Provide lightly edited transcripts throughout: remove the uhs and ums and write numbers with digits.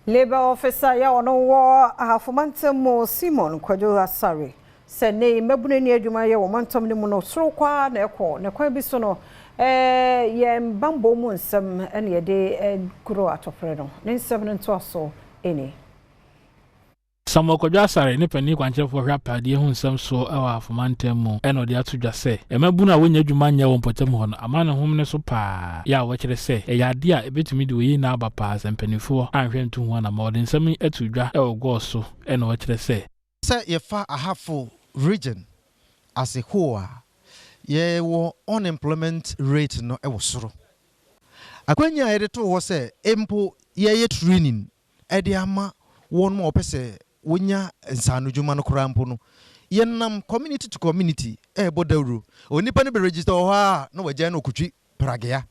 Labour officer yɛ ɔno wɔ Ahafo mantam mu, Simon Kwadwo Asare, sɛ ne mmabunu ni adwuma yɛ wɔ mantam no mu no soro kwaa na ɛkɔ ne kwan bi so no, yɛn bambɔ mu nsɛm ɛna yɛde goro atɔpere no ne nsɛm no ntoa so ɛni. Samuel Kwadwo Asare ne panin kwankyerɛfoɔ hwɛ apaadeɛ ho nsɛm soɔ wɔ Ahafo mantam mu ɛna ɔde ato dwa sɛ mmabunu a wɔnya adwuma nyɛ wɔ mpɔtam hɔ no ama ne hom ne so paa yɛ a wɔkyerɛ sɛ ɛyɛ adeɛ a ɛbɛtumi de oyi na aba paa sɛ mpanimfoɔ anhwɛ nto ho anama. Ɔde nsɛm yi ato dwa wɔ gɔɔ so ɛna wɔkyerɛ sɛ Sɛ yɛfa Ahafo Region as a whole a, yɛwɔ unemployment rate no wɔ soro. Akwanya a yɛde too hɔ sɛ mpo yɛyɛ training de ama wɔn a wɔpɛ sɛ wonya nsaanodwuma no koraa mpo no, yɛnam community to community ɛrebɔ dawuro. Onipa no bɛ register wɔ hɔ a, na wagyae no ɔkotwi pragea.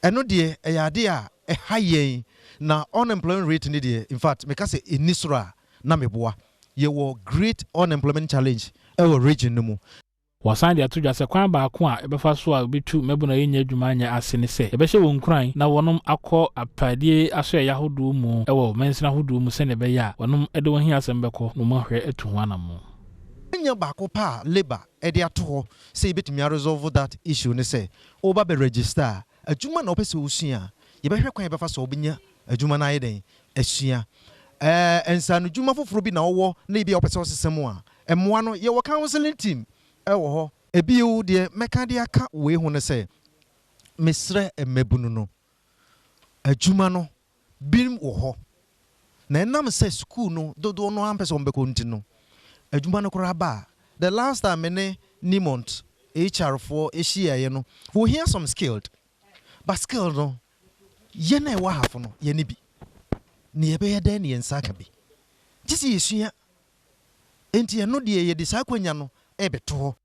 Ɛno deɛ, ɛyɛ adeɛ a ɛha yɛn, na unemployment rate no deɛ, in fact, meka sɛ ɛnni soro a na meboa. Yɛwɔ great unemployment challenge ɛwɔ region no mu. Wɔsan de ato dwa sɛ kwan baako a ɛbɛfa so a obitu mmabunu a yɛnyɛ adwuma nyɛ ase ne sɛ yɛbɛhyɛ wɔn nkuran na wɔnom akɔ apadeɛ asoɛyɛ ahodoɔ mu ɛwɔ mansini ahodoɔ mu, sɛnea ɛbɛyɛ a wɔnom de wɔn hia asɛm bɛkɔ na wɔn ahwɛ atu ho anammɔn. Nya baako pa a labour ɛde ato hɔ sɛ yɛbɛtumi aresolve that issue ne sɛ woba bɛ register a, adwuma na wopɛ sɛ wosua a, yɛbɛhwɛ kwan yɛbɛfa so wobɛnya adwuma no ayɛ dɛn asua. Nsanodwuma foforɔ bi na wɔwɔ na ebi a wopɛ sɛ wosesa mu a, mmoa no, yɛwɔ counseling team ɛwɔ hɔ. Ebio deɛ mɛka de aka wei ho no sɛ mesrɛ mmabunu no, adwuma no bi wɔ hɔ, na ɛnam sɛ sukuu no dodoɔ no ampɛ sɛ wɔmbɛkɔ nti no, adwuma no koraa ba a, the last time me ne Nimont HR foɔ ahyiaeɛ no, wɔhia some skilled, but skill no, yɛn a ɛwɔ Ahafo no, yɛne bi ne yɛbɛyɛ dɛn ne yɛn nsa aka bi gye sɛ yɛsua. Enti ɛno deɛ, yɛde saa akwanya no ɛbɛto hɔ.